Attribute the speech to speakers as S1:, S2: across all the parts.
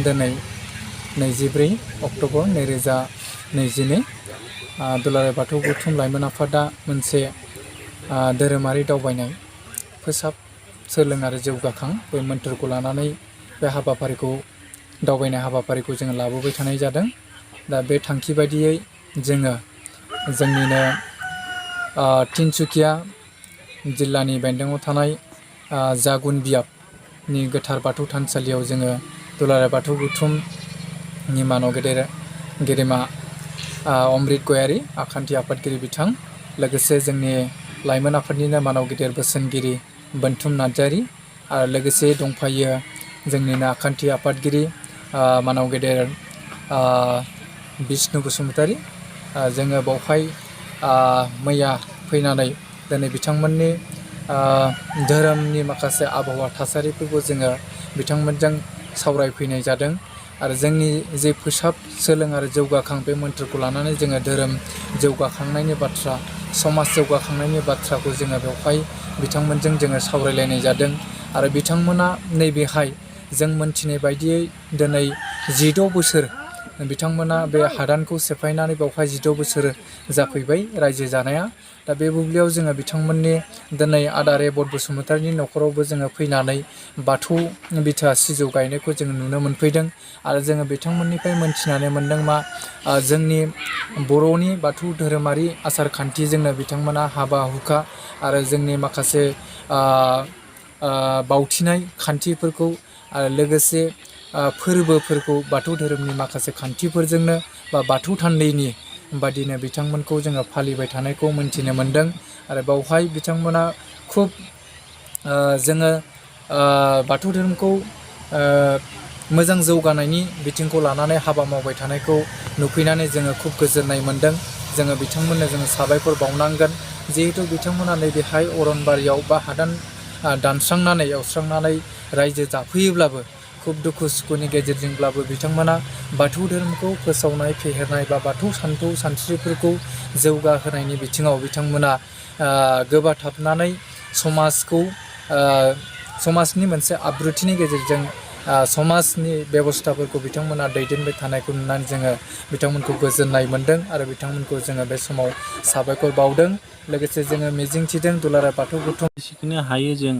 S1: दिनै 24 अक्ट'बर 2022 दुलाराय बाथौ गौथुम लाइमोन आफादा मोनसे धोरोमारि दावबायनाय फोसाब सोलों आरो जौगाखां बे मोन्थोरखौ लानानै बे हाबाफारिखौ दावबायनाय हाबाफारिखौ जोङो लाबोबाय थानाय जादों। दा बे थांखि बायदियै जोङो जोंनिनो तिनसुकिया जिल्लानि बेंडंआव थानाय जागुन बियाबनि गोथार बाथौ थानसालियाव जोङो दुलाराय बाथौ गौथुमनि मानाव गेदेमा अमृत गयारी आखान्थि आफादगिरि बिथां, लोगोसे जोंनि लाइमोन आफादनिनो मानाव गेदेर बोसोनगिरि बोनथुम नार्जारी आरो लोगोसे दंफायो जोंनिनो आखान्थि आफादगिरि मानाव गेदेर बिष्णु बसुमतारी। जोङो बावहाय मैया फैनानै दिनै बिथांमोननि धोरोमनि माखासे आबहावा थासारिफोरखौ जोङो बिथांमोनजों सावरायफैनाय जादों आरो जोंनि जे फोसाब सोलों आरो जौगाखां बे मोन्थोरखौ लानानै जोङो धोरोम जौगाखांनायनि बाथ्रा, समाज जौगाखांनायनि बाथ्राखौ जोङो बेवहाय बिथांमोनजों जोङो सावरायलायनाय जादों आरो बिथांमोना नैबेहाय जों मोनथिनाय बायदियै दिनै 16 बोसोर बिथांमोना बे हादानखौ सेफायनानै बेवहाय 16 बोसोर जाफैबाय रायजो जानाया। दा बे बुब्लियाव जोङो बिथांमोननि दिनै आदा रेबत बसुमतारीनि न'खरावबो जोङो फैनानै बाथौ बिथा सिजौ गायनायखौ जोङो नुनो मोनफैदों आरो जोङो बिथांमोननिफ्राय मोनथिनानै मोनदों मा जोंनि बर'नि बाथौ धोरोमारि आसार खान्थिजोंनो बिथांमोना हाबा हुखा आरो जोंनि माखासे बावथिनाय खान्थिफोरखौ आरो लोगोसे फोरबोफोरखौ बाथौ धोरोमनि माखासे खान्थिफोरजोंनो बा बाथौ थान्दैनि बादिनो बिथांमोनखौ जोङो फालिबाय थानायखौ मोनथिनो मोनदों आरो बावहाय बिथांमोना खुब जोङो बाथौ धोरोमखौ मोजां जौगानायनि बिथिंखौ लानानै हाबा मावबाय थानायखौ नुफैनानै जोङो खुब गोजोननाय मोनदों। जोङो बिथांमोननो जोङो साबायखर बावनांगोन, जिहेथु बिथांमोना नैबेहाय अरनबारियाव बा हादान दानस्रांनानै एवस्रांनानै रायजो जाफैयोब्लाबो खुब दुखु सुखुनि गेजेरजोंब्लाबो बिथांमोना बाथौ धोरोमखौ फोसावनाय फेहेरनाय बा बाथौ सानथौ सानस्रिफोरखौ जौगाहोनायनि बिथिङाव बिथांमोना गोबाथाबनानै समाजनि मोनसे आब्रुथिनि गेजेरजों समाजनि बेबस्थाफोरखौ बिथांमोना दैदेनबाय थानायखौ नुनानै जोङो बिथांमोनखौ गोजोननाय मोनदों आरो बिथांमोनखौ जोङो बे समाव साबायखर बावदों। लोगोसे जोङो मिजिंथिदों दुलाराय बाथौ गौथुम
S2: जेसेखिनि हायो जों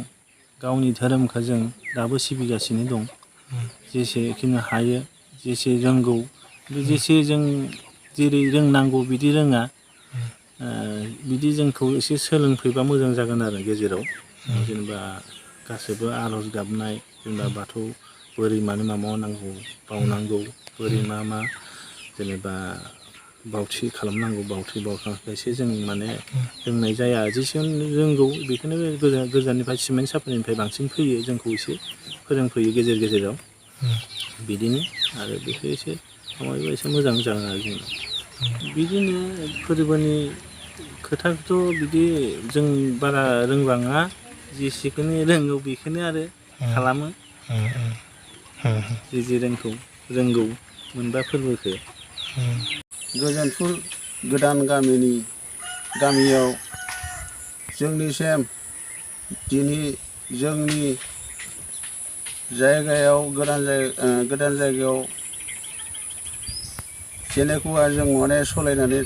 S2: गावनि धोरोमखौ जों दाबो सिबिगासिनो दं। जेसेखिनि हायो, जेसे रोंगौ, जेसे जों जेरै रोंनांगौ बिदि रोङा, बिदि जोंखौ एसे सोलोंफैबा मोजां जागोन आरो गेजेराव। जेनेबा गासैबो आर'ज गाबनाय, जेनेबा बाथौ बोरै मानो मा मावनांगौ, बावनांगौ, बोरै मा जेनेबा बावथि खालामनांगौ, बावथि बावखांनायसो जों माने रोंनाय जाया। जेसेबां रोंगौ बेखौनो गोजाननिफ्राय सिमेन्ट सापरिनिफ्राय बांसिन फैयो, जोंखौ एसे फोरोंफैयो गेजेर गेजेराव। बिदिनो आरो बेखौ एसे माबायोबा एसे मोजां जागोन आरो जोंना। बिदिनो फोरबोनि खोथाखौथ' बिदि जों बारा रोंबाङा, जेसेखिनि रोंगौ बेखौनो आरो खालामो। जे रोंगौ मोनबा फोरबोखौ।
S3: गोजोनफुर गोदान गामियाव जोंनिसिम दिनै जोंनि जायगायाव गोदान जायगायाव जेनेकुवा जों माने सलायनानै